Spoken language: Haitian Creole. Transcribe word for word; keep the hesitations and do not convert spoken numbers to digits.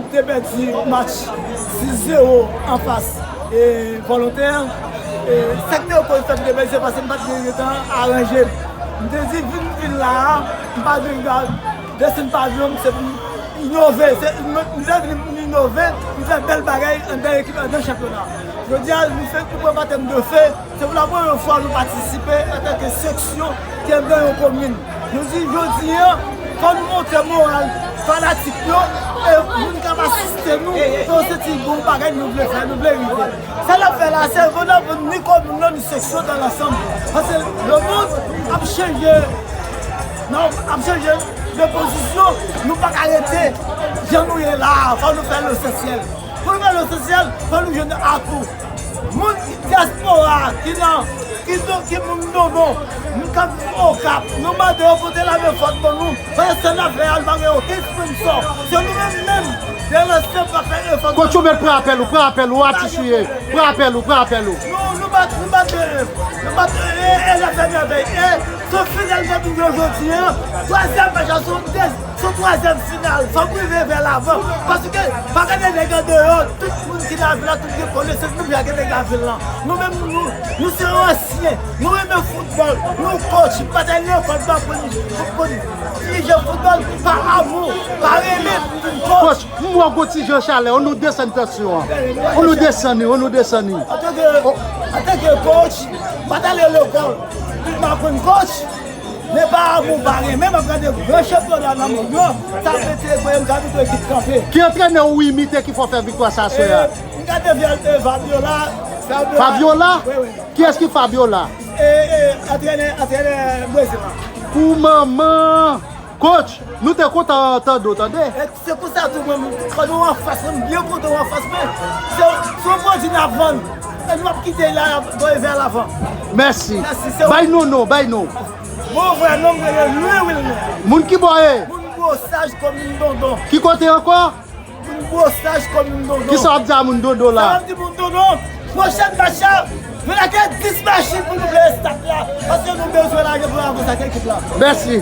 Te pèdi match sis zewo anfas e Volontè. E sa k te koz fè m te pèdi, se paske m pa t gen tan aranje m. M te di vin, vin la a, m pa vin desann pavyon m, se pou m inove. Se, m, m vle vin inove, m fè bèl bagay anndan ekip, anndan chanpyona. Jodi a, nou fè, nou pran batèm de fe. Se pou la premyè fwa nou patisipe antanke seksyon ki anndan yon komin. Nou di jodi a, fò nou monte moral fanatik yo e moun k ap asiste nou, pou se ti bon bagay nou vle fè, nou vle rive. Sa n ap fè la, se vre n ap ni komin nan, ni seksyon nan lansanm. Paske lemonn ap chanje, non, ap chanje de pozisyon, nou pa ka rete jan nou ye la a, fò nou fè lesansyèl. Pou nou fè lesansyèl, fò nou jwenn atou. Moun ki dyaspora, ki nan, ki do, ki moun Dondon, moun k ap viv Okap, nou mande yo pote lame fòt ban nou. Paske sa n ap fè a, nou pa gen okenn sponsò. Se nou menm menm, de lansè pa fè efò. Kòtch, ou mèt pran apèl ou, pran apèl ou, atis ou ye. Pran apèl ou, pran apèl ou. Nou, nou bat, nou bat, e, nou bat, e, e, e, lafè mèvèy. E, se final mèt nou jwe jodi a. Twazyèm match la, se yon dèz-, se yon twazyèm final. Fò n rive vè lavan. Paske, pa gade nèg andeyò, tout moun ki lavil la, tout gen konesans, nou vle gade nèg lavil lan. Nou menm, nou, nou se ansyen. Nou renmen foutbòl. Nou kòtch, batay lekòl, pa pou, pou, pou dirije foutbòl, pa amou, pa renmen foutbòl. Kòtch, m wè w gon ti jan chalè, ann nou desann tansyon an. Ann nou desann li, ann nou desann li. Antanke, antanke kòtch, m pa t ale lekòl pou m aprann kòtch, men pa amou, pa renmen, m ap gade gran chanpyona nan mond lan, sa mete voye m kapito ekip kanpe. Ki antrenè ou imite ki fè w fè viktwa sa aswè a? E, m gade Fabiola, Fabiola. Fabiola? Wi, wi. Kiyès ki Fabiola? E, e, antrenè, antrenè Brezil la. Pou manman! Kòtch, nou te kontan tande w, tande. E se konsa tou mwen, kòtch ou anfas mwen, m byen kontan ou anfas mwen. Se, se yon pwodui n ap vann. E nou ap kite la, bon, e vè lavan. Mèsi. Mèsi, se ou. Bay non, non, bay non. Bon, vrè non m rele Louis Wilner. Moun ki bò ye? Moun Bosaj, komin Dondon. Ki kote ankò? Moun Bosaj, komin Dondon. Kisa w ap di a moun Dondon la? Sa m ap di moun Dondon, pwochèn match la, nou lage dis machin pou nou veye estad la, paske nou bezwen lajan pou avanse ak ekip la. Mèsi.